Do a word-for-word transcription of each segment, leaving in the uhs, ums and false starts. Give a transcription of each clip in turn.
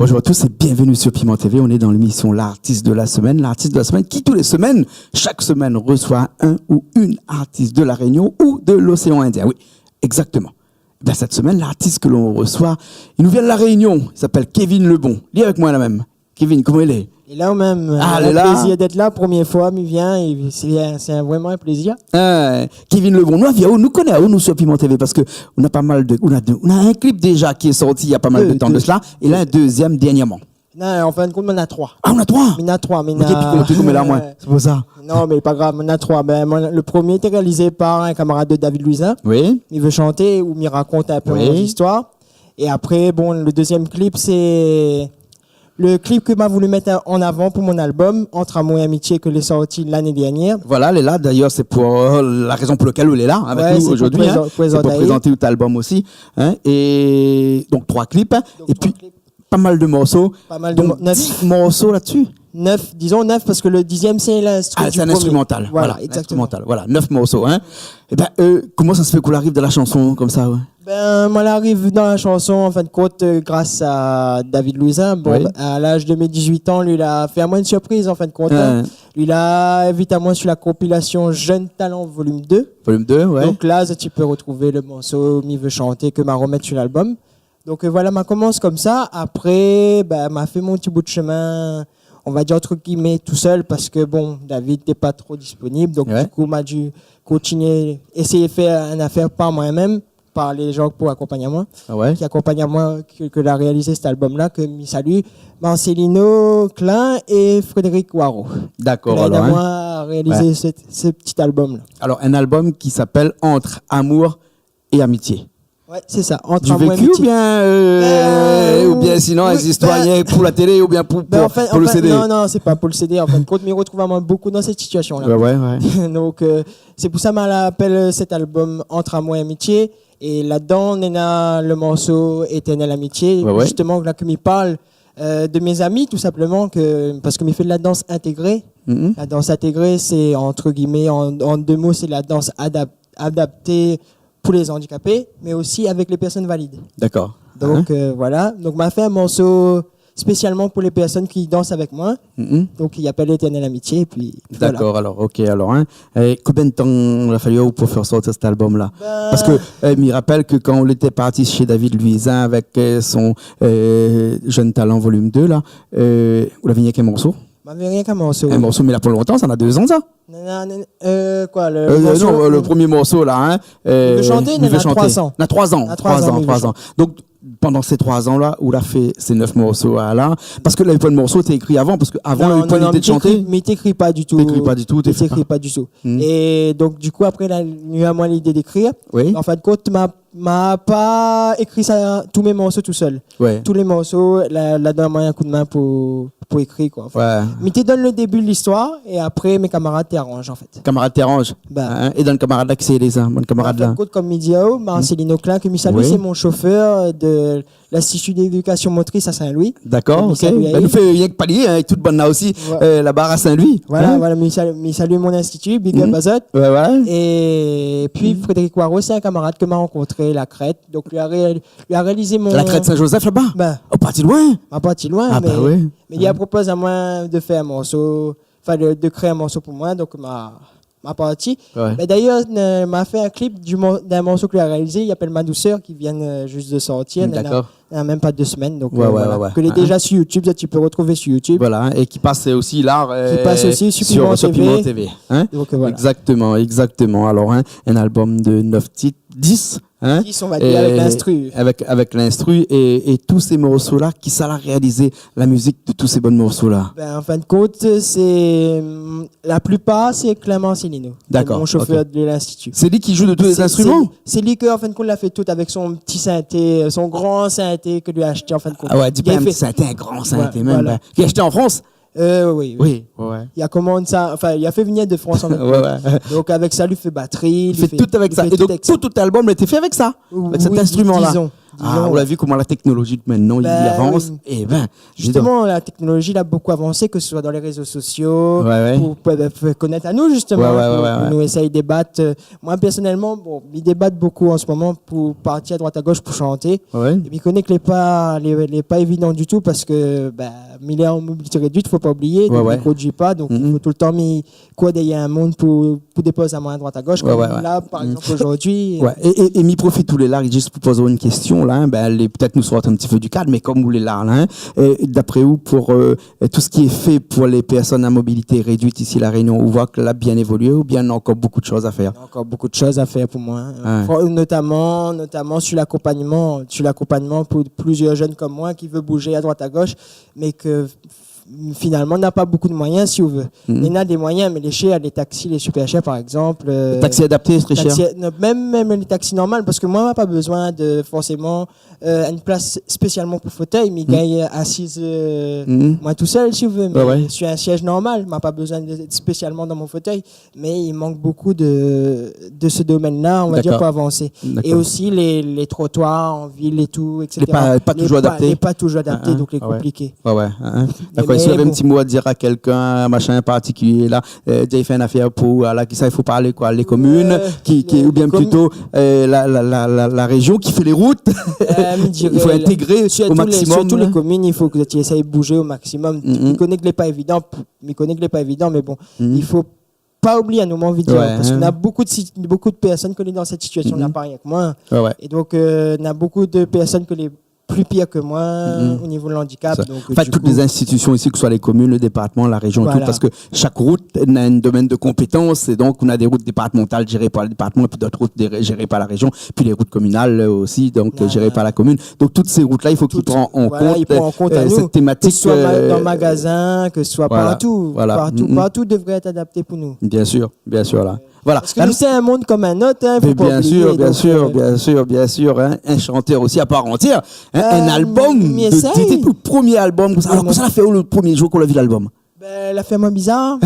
Bonjour à tous et bienvenue sur Piment T V. On est dans l'émission L'artiste de la semaine. L'artiste de la semaine qui, tous les semaines, chaque semaine, reçoit un ou une artiste de La Réunion ou de l'océan Indien. Oui, exactement. Ben, cette semaine, l'artiste que l'on reçoit, il nous vient de La Réunion. Il s'appelle Kevin Lebon. Li lé avèk moin la mèm. Kevin, koman i lé ? Lé la ou mèm, euh, Ah, lé la. Plézir d'èt la, promié foi mi vien, é sé in, sé in, vréman in plézir. Euh, Kevin Lebon, nou la vi aou, nou koné aou, nou, sur Piment T V, parske nou na pa mal de, nou na dé, nou na in clip déza ki lé sorti na pa mal de tan de sela, é la, in dézièm dèrnièrman. Non, an fin de kont, nou na troi. Ah, nou na troi ? Nou na troi, mé... Ou té pi konté konm la, moin. Sé pou sa. Non, mé pa grav, nou na troi. Ben, moin, le promié té réalizé par in kamarad de David Louisin. Oui. Mi vé shanté, ou mi rakont in pé mon zistoir. É apré, bon, le dézièm clip, sé le clip ke ma voulu mèt an avan pou mon album, Entre amour et amitié, ke lé sorti lané dèrnièr. Voilà, lé la. D'ailleurs, c'est pour, euh, la raison pour laquelle ou lé la, hein, avec nous aujourd'hui, hein. Ouais, sé pou prézan-, prézanté out album osi, hein. Et donc, trois clips, hein. Donc, trois clips. Et puis, pa mal de morso. Pa mal de mo-, nèf. Donc, dix morso la-dsi. Nèf, dizon nèf, parske le dizièm, sé l'instru du promié. Ah, sé in instrumental. Voilà, voilà, exactement. Instrumental, voilà, nèf morso, hein. Eh ben, euh, koman sa sé fé k'ou la ariv dan la shanson konmsa, ouais ? Ben, moin la ariv dan la shanson, an fin de kont, euh, gras a David Louisin. Bon, oui. Ben, a laz de mé dizuit an, li la fé amoin in sirpriz, an fin de kont, hein. Ouais. Li la invit amoin sur la compilation Jeunes Talents volume deux. Volume deux, ouais. Donc la, zot i pé retrouv le morso Mi vé shanté ke ma remèt sur l'album. Donc, euh, voilà, ma komans konmsa. Apré, ben, ma fé mon ti bout de shemin, on va dir, entre guillemets, tout seul, parske, bon, David té pa tro disponib. Donc, ouais, du coup, ma dû kontinié, éséyé fé in afèr par moin-mèm, par lé jan pou akonpagn amoin, Ah ouais ? ki akonpagn amoin, ke, ke la réalizé sèt album-la, ke mi salu, Marcelino Klein é Frédéric Waro. D'accord, alors, hein. Ke la èd amoin a réalizé, ouais, sèt, sèt ti album-la. Alors, un album qui s'appelle Entre amour et amitié. Ouais, sé sa, Entre amour et amitié. Du vécu oubien, euh, oubien sinon, in zistoir, ben, pou la télé oubien pou, ben, pou, an fin, pou le C D ? Non, non, sé pa pou le C D. An fin de kont, mi retrouv amoin bonpé dan sèt sitiasion-la. Ouais, ouais, ouais. Donc, euh, sé pou sa ma la apèl, euh, sèt album Entre amour et amitié. É ladan, néna le morso Éternelle amitié, ouais, ouais, justement, la ke mi parl, euh, de mes amis, tout simplement, ke, parske mi fé de la dans intégré. Mhm. La dans intégré, sé, entre guillemets, en, en deux mots, sé la dans adap-, adapté pou lé zandikapé, mé osi avèk lé pèrsone valid. D'accord. Donc, hein, euh, voilà. Donc, ma fé in morso spésialman pou lé pèrsone ki dans avèk moin. Mhm. Donc, i apèl Éternelle amitié, é pi voilà. D'accord, alors, OK, alors, hein. É konbien de tan la fali aou pou fé sort sèt album-la ? Ben, parske, euh, mi rapèl ke kan ou lété parti shé David Louisin avèk, euh, son, euh, Jeunes Talents volume deux, la, euh, ou lavé rienk in morso. Mavé rienk in morso. In morso, mé la pa lontan, sa na dé zan, sa. Non, non, non, euh, koi, le morso, non, euh, le promié morso, la, hein, Mi vé shanté, euh, Mi vé shanté. Na troi zan. Na troi zan, troi zan, Mi vé shanté. Donc, pandan sé troi zan-la, ou la fé sé nèf morso, la, parske lavé poin de morso té ékri avan, parske avan, lavé poin l'idé de shanté. Non, non, non, mi té ékri, mi té ékri pa ditou. Té ékri pa ditou, té fé pa. Mi té ékri pa ditou. Hmm. É donk, du coup, apré, la vni amoin l'idé d'ékrir. Oui. An fin de kont, ma ma pa ékri sa, tout mé morso tousèl. Ouais. Tout lé morso, la, la donn amoin in kou d'min pou, pou ékri, koi. Ouais. Mi té donn le début de listoir, é apré, mé kamarad té aranj, an fèt. Kamarad té aranj. Ba. Hein, é dan kamarad-la, kisa i lé, sa, bann kamarad-la ? An fin de kont, konm mi di aou, Marcelino Klein, ke mi salu, oui, sé mon shofèr de l'Institut d'éducation motrice à Saint-Louis. D'accord, OK. Konm mi salu aèl. Bin, nou fé rienk palié, hein, avèk tout bann-la osi, euh, laba a Saint-Louis. Voilà, voilà, mi salu, mi salu mon institut, big up azot. Ouais, ouais. É pi, Frédéric Waro, sé in kamarad ke ma rankontré La Crête. Donk, li la ré-, li la réalizé mon... La Crête Saint-Joseph, laba ? Bin. Oh, pa ti loin. Ah, pa ti loin, mé, mé li la propoz amoin de fé in morso, anfin, de, de kréé in morso pou moin. Donk, ma ma parti. Ouais. Mé d'ayèr, euh, ma fé in clip du mor-, d'in morso ke li la réalizé, i apèl Ma douceur, ki vien, euh, zis de sortir. D'accord. Néna, néna mèm pa dé semèn, donk, euh, voilà. Ouais, ouais, ouais, ouais. Ke lé déza sur YouTube, sa, ou pé retrouv sur YouTube. Voilà, hein, é ki pas osi la, euh, sur Piment T V. Ki pas osi sur Piment T V, hein. Donk, euh, voilà. Exactement, exactement. Alors, hein, un album de neuf titres, dix, hein, dix, on va dire, avèk l'instru. Avèk, avèk l'instru é, é tout sé morso-la, kisa la réalizé la mizik de tout sé bann morso-la ? Bin, an fin de kont, sé, hum, la plipar, sé Clément Asselineau, mon shofèr de l'institut. D'accord, OK. Sé li ki zoué de tout lé zinstriman ? Sé, sé, sé li ke, an fin de kont, la fé tout avèk son ti sinté, euh, son gran sinté ke li la ashté, an fin de kont. Ah ouais, di pa in ti sinté, in gran sinté mèm, voilà. Ki la ashté an Frans ? Euh, oui, oui. Oui, ouais, ouais. Li la komann sa, anfin, li la fé vnir de Frans, an fin de kont. Ouais, ouais. Donk, avèk sa, li fé batri, li fé tout avèk sa. É donk, tout, tout album, li té fé avèk sa, avèk sèt instriman-la. Oui, dizon. Ah, ou la vi koman la téknolozi mintnan i avans. Bin oui. Ében, dis donc. Justement, la technologie, elle a beaucoup avancé, que ce soit dans les réseaux sociaux, ouais, ouais, pour, pour, pour connaître à nous, justement, ouais, ouais, pour, ouais, ouais, pour nous essayer de débattre. Euh, moi, personnellement, bon, mi débat beaucoup en ce moment pour partir à droite à gauche pour chanter. Ouais. É mi koné ke lé pa, lé, lé pa évident du tout parce que, ben, mi lé an mobilité réduit, fo pa oublié, ouais, donk ouais, mi kondui pa, donk il faut tout le temps mi kour dèrièr in moun pou, pou dépoz amoin a droit a gosh, ouais, kom ouais, ouais, la, par exemple, aujourd'hui. Ouais. É, é, é mi profit ou lé la, zis pou poz aou in késtion la, hein, bin, lé, pétèt nou sort in ti pé du kad, mé kom ou lé la, la, hein, é d'apré ou, pou, euh, tout sak lé fé pou lé pèrsone a mobilité réduit isi La Rényon, ou voi ke la bien évolué oubien néna ankor bonpé de shoz a fèr ? Néna ankor bonpé de shoz a fèr pou moin, hein. Ouais. Fo-, notamment, notamment sur l'accompagnement, sur l'accompagnement pour plusieurs jeunes comme moi qui veut bouger à droite à gauche, mais que finalement, na pa bonpé de moiyin, si ou vé. Mhm. Néna dé moiyin, mé lé shèr, lé taxi lé super shèr, par exemple, euh, taxi adapté, très cher. Taxi, non, mèm, mèm lé taxi normal, parske moin, ma pa bezoin de forséman, euh, in plas spésialman pou fotèy, mi gingn asiz, euh, moin tousèl, si ou vé, mé sur in sièz normal, ma pa bezoin de, spésialman dan mon fotèy. Mais il manque beaucoup de, de ce domaine-là, on va dire, pour avancer. D'accord. Et aussi les, les trottoirs en ville et tout, et cetera. Lé pa, pa toujours adapté. Lé pa toujours adapté, donc lé compliqué. Ah ouais, hein. D'accord, si ou lavé in ti mo a dir a kèlkin, machin partikilié la, euh, di, fé in afèr pou, euh, la, kisa i fo parlé, koi, lé komine, euh, ki, ki, oubien plito, euh, la, la, la, la, la région ki fé lé rout. Euh, mi diré, i fo intégré au maximum, surtout les, surtout les communes, il faut que tu essayes de bouger au maximum. Mi koné ke lé pa évident, mi koné ke lé pa évident, mais bon, il faut pa oublié, nou, mon anvi dir, parske néna bonpé de si-, bonpé de pèrsone ke lé dan sèt sitiasion-la, parèy ke moin. Ouais, ouais. É donk, euh, néna bonpé de pèrsone ke lé pli pir ke moin o nivo de l'handicap. Sa. Donk, an fèt, tout lé institision isi, ke se soi lé komine, le départman, la région, tout, parske shak rout néna in domèn de konpétans, é donk, ou na dé rout départmantal jéré par le départman, épi d'ot rout dé-, jéré par la région, pi lé rout kominal, euh, osi, donk, euh, jéré par la komine. Donk, tout sé rout-la, i fo k'i pran an kont, euh, sèt tématik, ke se soi ma-, dan magazin, ke se soi partou, partou, partou devré èt adapté pou nou. Bien sûr, bien sûr, la. Voilà. Parske nou, sé in mond kom in ot, hein, fo pa oublié, donk, euh, bien sûr, bien sûr, bien sûr, hein. In shantèr osi a par antièr, hein, in album de, de, de, le promié album, konmsa. Alor, kosa la fé, le promié jour k'ou la vi l'album ? Bin, la fé amoin bizar,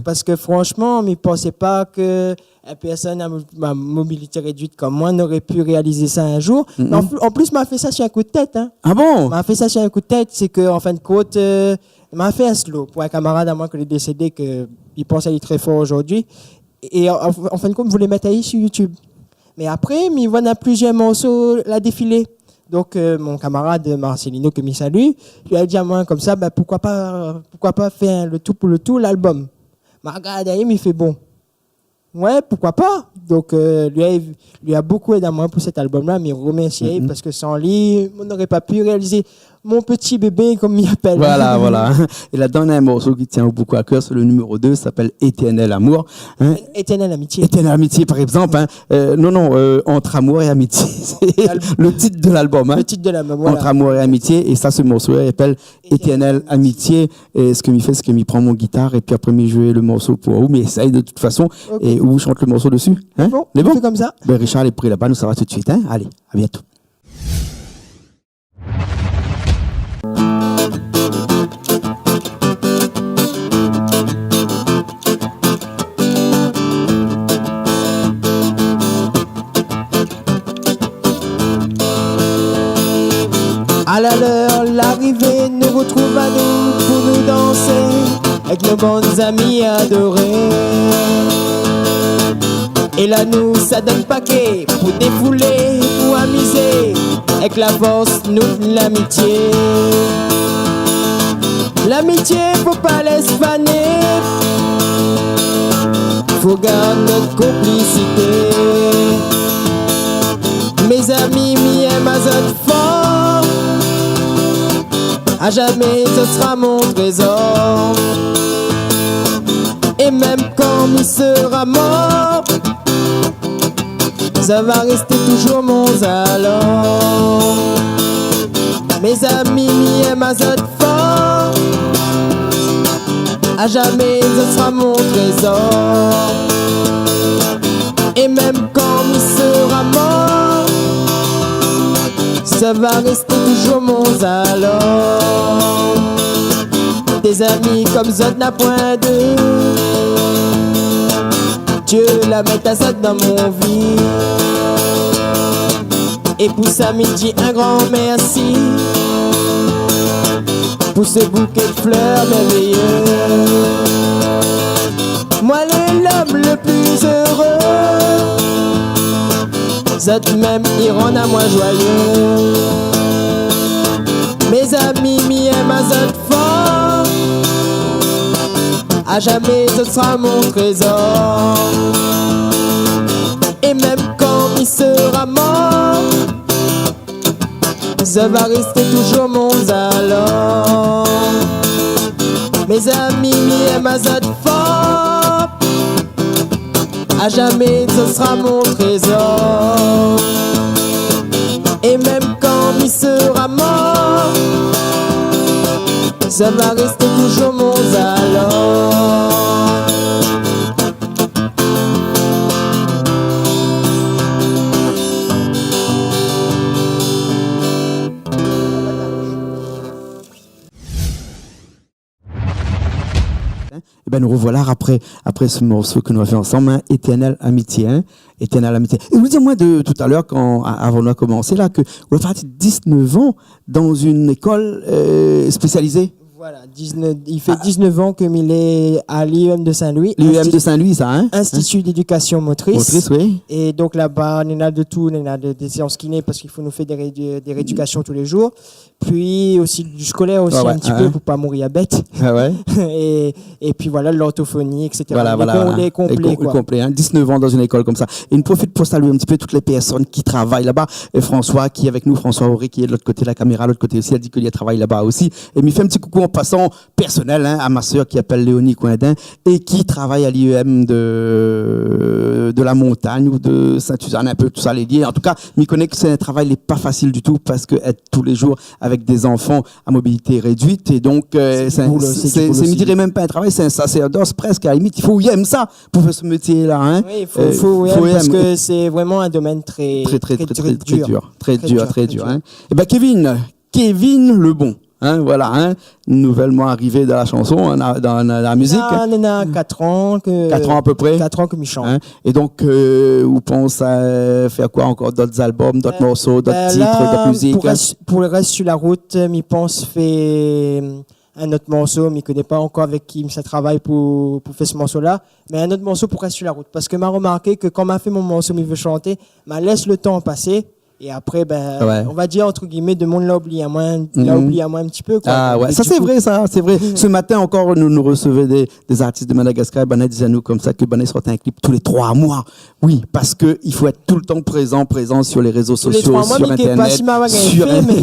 parske franshman, mi pansé pa ke in pèrsone a mo-, a mobilité réduit kom moin noré pu réalizé sa in jour. Mé an pl-, an plis, ma fé sa sur in kou de tèt, hein. Ah bon ? Ma fé sa sur in kou de tèt, sé ke, an fin de kont, euh, ma fé in slow pou in kamarad amoin ke lé désédé, ke mi pans li lé trè for aujourd'hui. É an, an fin de kont, mi voulé mèt ali sur YouTube. Mé apré, mi voi néna plizièr morso la défilé. Donk, euh, mon kamarad Marcelino, ke mi salu, li la di amoin konmsa, bin, poukoi pa, poukoi pa fé le tou pou le tou, l'album. Ma rogard ali, mi fé, bon, ouais, poukoi pa. Donk, euh, li la, li la bonpé èd amoin pou sèt album-la, mi romèrsi ali, parske san li, moin noré pa pu réalizé mon pti bébé, kom mi apèl. Voilà, voilà. É ladan, néna in morso ki tien bonpé a kèr, sé le numéro deux, i apèl Éternel Amour. Hein ? Éternel Amitié. Éternel Amitié, par exemple, hein. Euh, non, non, euh, Entre Amour et Amitié, sé le tit de l'album, hein. Le tit de l'album, voilà. Entre Amour et Amitié, é sa, se morso-la i apèl Éternel Amitié. É sak mi fé, sé ke mi pran mon gitar, épi apré, mi zoué le morso pou ou, mi éséy de tout fason, é ou shant le morso dési, hein ? Lé bon ? Lé bon ? Fé konmsa. Bin, Richard lé pré laba, nou sava tout de suite, hein ? Alé, à bientôt. A la lèr larivé, nou rotrouv anou pou nou dansé èk nout bann zami adoré. É la nou sa donn paké pou défoulé, pou amizé èk la fors nout lamitié. Lamitié, fo pa lès fané, fo gard nout konplisité. Mézami, mi èm azot for. A zamé zot sra mon trézor. É mèm kan mi sra mor, zot va rèsté toujour mon zalor. Mézami, mi èm azot for. A zamé zot sra mon trézor. É mèm kan mi sra mor, zot va rèsté toujour mon zalor. Dé zami kom zot, na poin dé. Dié la mèt azot dan mon vi. É pou sa mi di in gran mèrsi pou se bouké de flèr mèrvéyé. Moin lé lom le pli éré. Zot mèm i rann amoin joiyé. Mézami, mi èm azot for. A zamé zot sra mon trézor. É mèm kan mi sra mor, zot va rès touzour mon zalor. Mézami, mi èm azot for. A zamé zot sra mon trézor. É mèm kan mi sra mor, zot va rès touzour mon zalor. Ében, nou rovoila apré, apré se morso ke nou la fé ansanm, in, Éternelle Amitié, in, Éternelle Amitié. É ou di amoin de, talèr, kan, a-, avan nou la komansé la, ke ou la fé diznèf an dan in lékol, eu, spésializé. Voilà, diznèf, i fé diznèf an ke mi lé a l'I E M de Saint-Louis, l'I E M de Saint-Louis, sa, in ? Institut d'éducation motrice. Motrice, oui. É donk laba, néna de tou, néna de, dé séans kiné, parske i fo nou fé dé ré-, dé réédikasion tou lé zour. Pi osi du skolèr osi, in ti pé, pou pa mouri bèt. A oué. É, é pi voilà, l'ortofoni, et cetera. Voilà, voilà. Lé konplé, koi. Lé konplé, in, diznèf an dan in lékol konmsa. É nou profit pou salué in ti pé tout lé pèrsone ki travay laba. É François ki lé avèk nou, François Auré, ki lé de lot koté la kaméra, lot koté osi, la di ke li travay laba osi. É mi fé in ti koukou an pasan, pèrsonèl, in, a ma sèr ki apèl Léonie Coindin é ki travay a l'I E M de, de la Montagne ou de Sainte-Suzanne, in pé tousa lé lié. An tou ka, mi koné ke sé in travay lé pa fasil ditou parske èt tou lé zour avèk dé zanfan a mobilité réduit. É donk, eu, sé, sé, mi diré mèm pa in travay, sé in sasèrdos prèsk, a la limit. I fo ou èm sa pou fé se métié-la, in. Oui, i fo, eu, i fo ou èm, parske sé vréman in domèn tré, tré, tré, tré dir, tré dir, in. Ében, Kevin, Kevin Lebon, in, voilà, in, nouvèlman arivé dan la shanson, in, dan, dan la mizik, in. Néna, néna kat an ke, kat an a pé pré, kat an ke mi shant. In. É donk, eu, ou pans, eu, fé koi ankor, dot album, dot morso, dot tit, dot mizik, in ? Ében la, pou rès, pou le rès su la rout, mi pans fé in not morso, mi koné pa ankor avèk ki mi sa travay pou, pou fé se morso-la, mé in not morso pou rès su la rout. Parske ma romarké ke kan ma fé mon morso, mi vé shanté, ma lès le tan pasé, é apré, bin, on va dir, entre guillemets, demoun la oubli amoin, la oubli amoin in ti pé, koi. A oué, sa sé vré, sa, sé vré. Se matin ankor, nou, nou resevé dé, dé zartis de Madagaskar, banna i di anou konmsa ke banna i sort in klip tou lé troi moi. Oui, parske i fo èt toultan prézan, prézan su lé rézo sosio, su Internet, su in-, Tou lé troi moi, mi ké pa si ma va gingn fé, mé...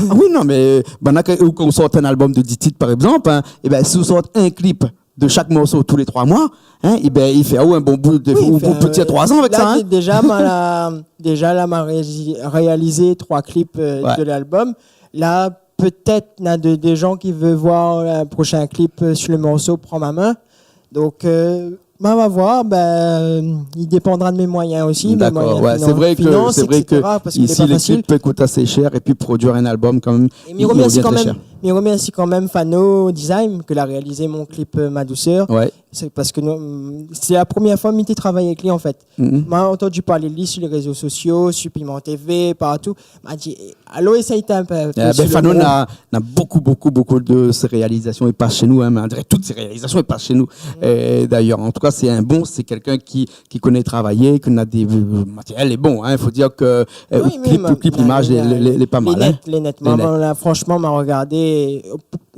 A oui, non, mé, eu, banna ke, ou kan ou sort in album de dis tit, par égzanp, in, ében, si ou sort in klip de shak morso tou lé troi moi, in, ében, i fé aou in bon bout de, oui, ou, ou pé dir troi zan avèk sa, in. Déza, ma la, déza la, ma réaliz-, réalizé troi klip, eu, de l'album. La, pétèt, na de, dé zan ki vé voir in proshin klip, eu, su le morso Prends ma main. Donk, eu, ma va voir, bin, i dépandra de mé moiyin osi, mé moiyin, dakor, oué, sé vré ke, finans, sé vré ke et cetera, parske lé pa fasil. Isi, lé klip i kout asé shèr, épi produir in album kan mèm, i, i revien tré shèr. Mé mi romèrsi kan mèm, mi romèrsi kan mèm Fano Design, ke la réalizé mon klip, eu, Ma douceur. Oué. Sé parske nou, sé la promièr foi mi té travay avèk li, an fèt. Ma antann parl ali su lé rézo sosio, su Piment T V, partou. Ma di, alon éséy in pé, in pé su le mond. Ében, Fano na, na bokou, bokou, bokou de sé réalizasion i pas shé nou, in, mé on diré tout sé réalizasion i pas shé nou. É d'ayèr, an tou ka, sé in bon, sé kèlkin ki, ki koné travayé, ki na dé, eu, matérièl lé bon, in. I fo dir ke, eu, out klip, out klip, limaz, lé, lé, lé pa mal, in. Lé nèt, lé nèt. Lé nèt. Moin, la, fransman, ma rogardé,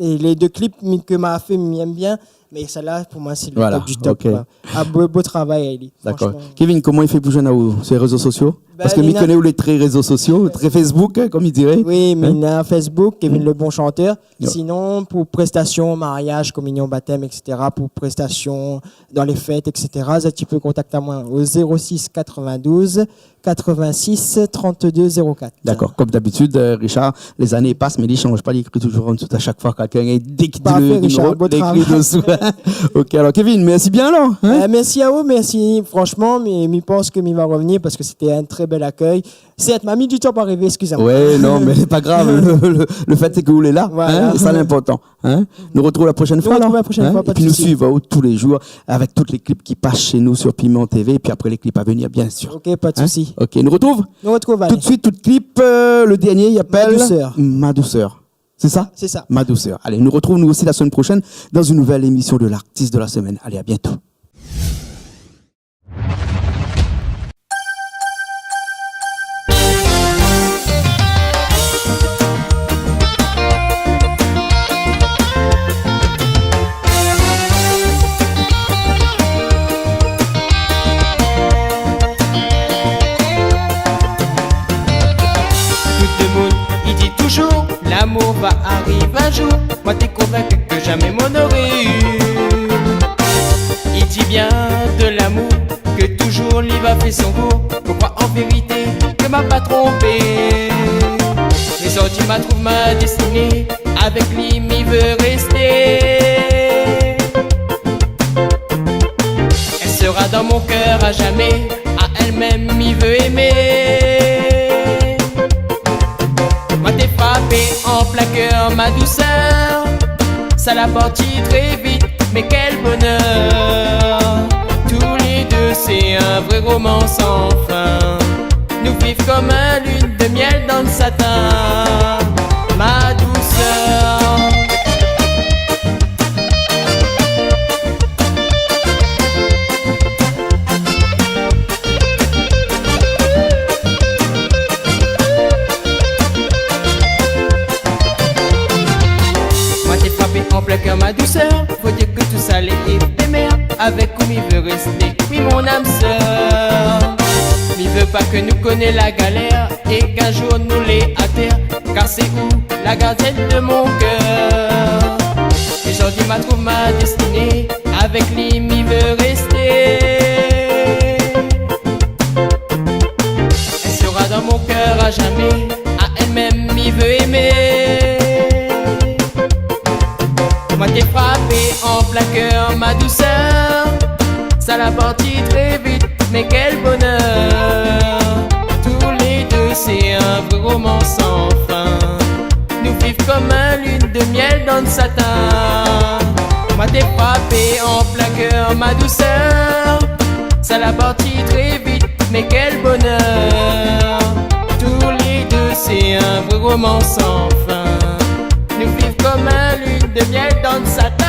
é lé dé klip mi, ke ma fé, mi èm bien. Mé sèt-la, pou moin, sé le top du top, koi. Voilà, OK. A, bo, bo travay, fransman. Dakor. Kevin, koman i fé pou zoinn aou ? Su lé rézo sosio ? Bin, parske mi koné ou lé tré rézo sosio, tré Facebook, in, konm i diré. Oui, mé na Facebook, Kevin Lebon Chanteur. Sinon, pou préstasion, mariaz, kominion, batèm, et cetera, pou préstasion dan lé fèt, et cetera, zot i pé kontakt amoin o zéro six quatre-vingt-douze quatre-vingt-six trente-deux zéro quatre. Dakor, konm dabitid, eu, Richard, lé zané i pas, mé li i shanj pa, li ékri touzour an dsou, a shak foi, kèlkin, dé ki di le niméro, li ékri dsou. Parfé, Richard, bo travay. OK, alor, Kevin, mèrsi bien, alor, in ? Eu, mèrsi aou, mèrsi, fransman, mé, mi pans ke mi va revnir parske sété in tré très bel accueil. Certes, ma mi du tan pou arivé, excusez-moi. Ouais, non, mé sé pa grav. Le, le, le fait, sé ke ou lé la, hein, é sa, lé inportan, hein. Voilà. Nou retrouv la proshèn foi, alor, hein. Nou retrouv la proshèn foi, pa de sousi. É pi nou suiv aou tou lé jour avèk tout lé clip ki pass shé nou sur Piment T V, é pi apré lé clip a venir, bien sûr. Ok, pa de sousi. Hein ? Ok, nou retrouv ? Nou retrouv, alé. Tout de suite, tout clip, euh, le dernier, i apèl Ma douceur. Ma douceur. C'est ça ? C'est ça. Ma douceur. Allez, nous retrouvons nous aussi la semaine prochaine dans une nouvelle émission de l'artiste de la semaine. Allez, à bientôt. Tout demoun i di toujour lamour va ariv in jour. Moin té konvinki ke zamé moin noré u. I di bien de lamour ke toujour li va fé son bour. Pou kroi an vérité ke ma pa tronpé. Mé zordi ma trouv ma destiné, avèk li mi ve resté. Elle sera dans mon cœur à jamais, à elle-même mi ve émé. Moin té frapé an plin kèr ma douceur. Sa la parti tré vit, mé kèl bonèr. Tous les deux, c'est un vrai roman sans fin. Nou viv konm in lune de miel dan le satin, ma douceur. Moin té frapé an plin kèr ma douceur. Fo dir ke tout sa lé éfémèr. Avèk ou mi ve resté, oui, mon âme sœur. Mi ve pa ke nou koné la galèr é k'in jour nou lé atèr, kar sé ou la gardienne de mon cœur. É zordi ma trouv ma destiné, avèk li mi ve resté. Elle sera dans mon cœur à jamais, à elle-même mi ve émé. Moin té frapé an plin kèr ma douceur. Sa la parti tré vit, mé kèl bonèr. Tous les deux, c'est un vrai roman sans fin. Nou viv konm in lune de miel dan le satin. Moin té frapé an plin kèr ma douceur. Sa la parti tré vit, mé kèl bonèr. Tous les deux, c'est un vrai roman sans fin. Nou viv konm in lune de miel dan le satin.